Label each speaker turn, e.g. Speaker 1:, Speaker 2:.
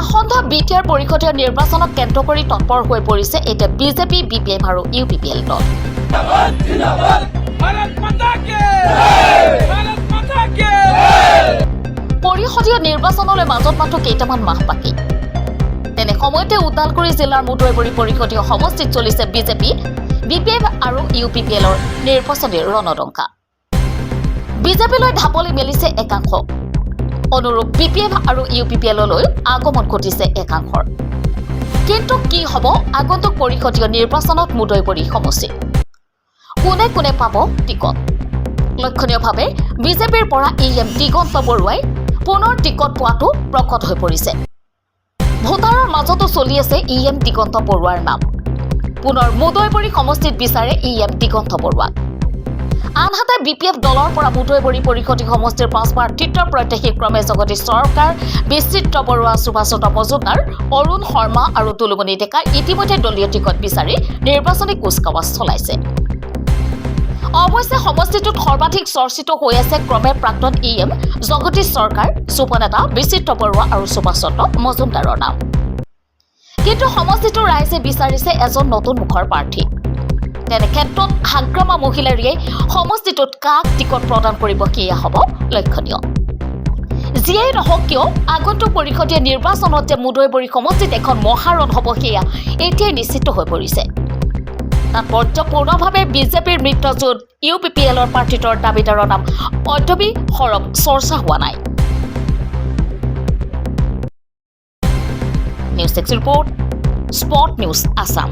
Speaker 1: আসন্ন বিটিআৰ পৰিষদীয় নিৰ্বাচনক কেন্দ্ৰ কৰি তৎপৰ হৈ পৰিছে এতিয়া বিজেপি, বিপিএফ আৰু ইউপিপিএল দল।
Speaker 2: भारत माता की, भारत माता की।
Speaker 1: পৰিষদীয় নিৰ্বাচনলৈ মাজত মাথো কেইটামান মাহ বাকী। তেনে সময়তে ওদালগুৰি জিলাৰ মুদৈবৰী পৰিষদীয় সমষ্টিত চলিছে বিজেপি, বিপিএফ আৰু ইউপিপিএলৰ নিৰ্বাচনী ৰণডংকা। বিজেপিলৈ ঢাপলি মেলিছে একাংশ, অনুৰূপ বিপিএফ আৰু ইউপিপিএললৈ আগমন ঘটিছে একাংশৰ। কিন্তু কি হ'ব আগন্তুক পৰিষদীয় নিৰ্বাচনত মুদৈবৰী সমষ্টিত? কোনে কোনে পাব টিকট? লক্ষণীয়ভাৱে বিজেপিৰ পৰা ই এম দিগন্ত বৰুৱাই পুনৰ টিকট পোৱাটো প্ৰকট হৈ পৰিছে। ভোটাৰৰ মাজতো চলি আছে ই এম দিগন্ত বৰুৱাৰ নাম। পুনৰ মুদৈবৰী সমষ্টিত বিচাৰে ই এম দিগন্ত বৰুৱাক। আনহাতে বিপিএফ দলৰ পৰা মুদৈবৰী পৰিষদীয় সমষ্টিৰ পাঁচ প্ৰাৰ্থিত্বৰ প্ৰত্যাশী ক্ৰমে জগদীশ চৰকাৰ, বিচিত্ৰ বৰুৱা, সুভাষ চন্দ্ৰ মজুমদাৰ, অৰুণ শৰ্মা আৰু তুলুমণি ডেকা ইতিমধ্যে দলীয় টিকট বিচাৰি নিৰ্বাচনী কুচকাৱাজ চলাইছে। অৱশ্যে সমষ্টিটোত সৰ্বাধিক চৰ্চিত হৈ আছে ক্ৰমে প্ৰাক্তন ই এম জগদীশ চৰকাৰ, যুৱ নেতা বিচিত্ৰ বৰুৱা আৰু সুভাষ চন্দ্ৰ মজুমদাৰৰ নাম। কিন্তু সমষ্টিটোৰ ৰাইজে বিচাৰিছে এজন নতুন মুখৰ প্ৰাৰ্থী। তেনে ক্ষেত্ৰত হাগ্ৰামা মহিলাৰীয়ে সমষ্টিটোত কাক টিকট প্ৰদান কৰিব, সেয়া হ'ব লক্ষণীয়। যিয়েই নহওক কিয়, আগন্তুক পৰিষদীয় নিৰ্বাচনত যে মুদৈবৰী সমষ্টিত এখন মহাৰণ হ'ব, সেয়া এতিয়াই নিশ্চিত হৈ পৰিছে। তাৎপৰ্যপূৰ্ণভাৱে বিজেপিৰ মিত্ৰজোঁট ইউপিপিএলৰ প্ৰাৰ্থিত্বৰ দাবীদাৰৰ নাম অদ্যপি সৰব চৰ্চা হোৱা নাই। News desk report, Spot News Assam.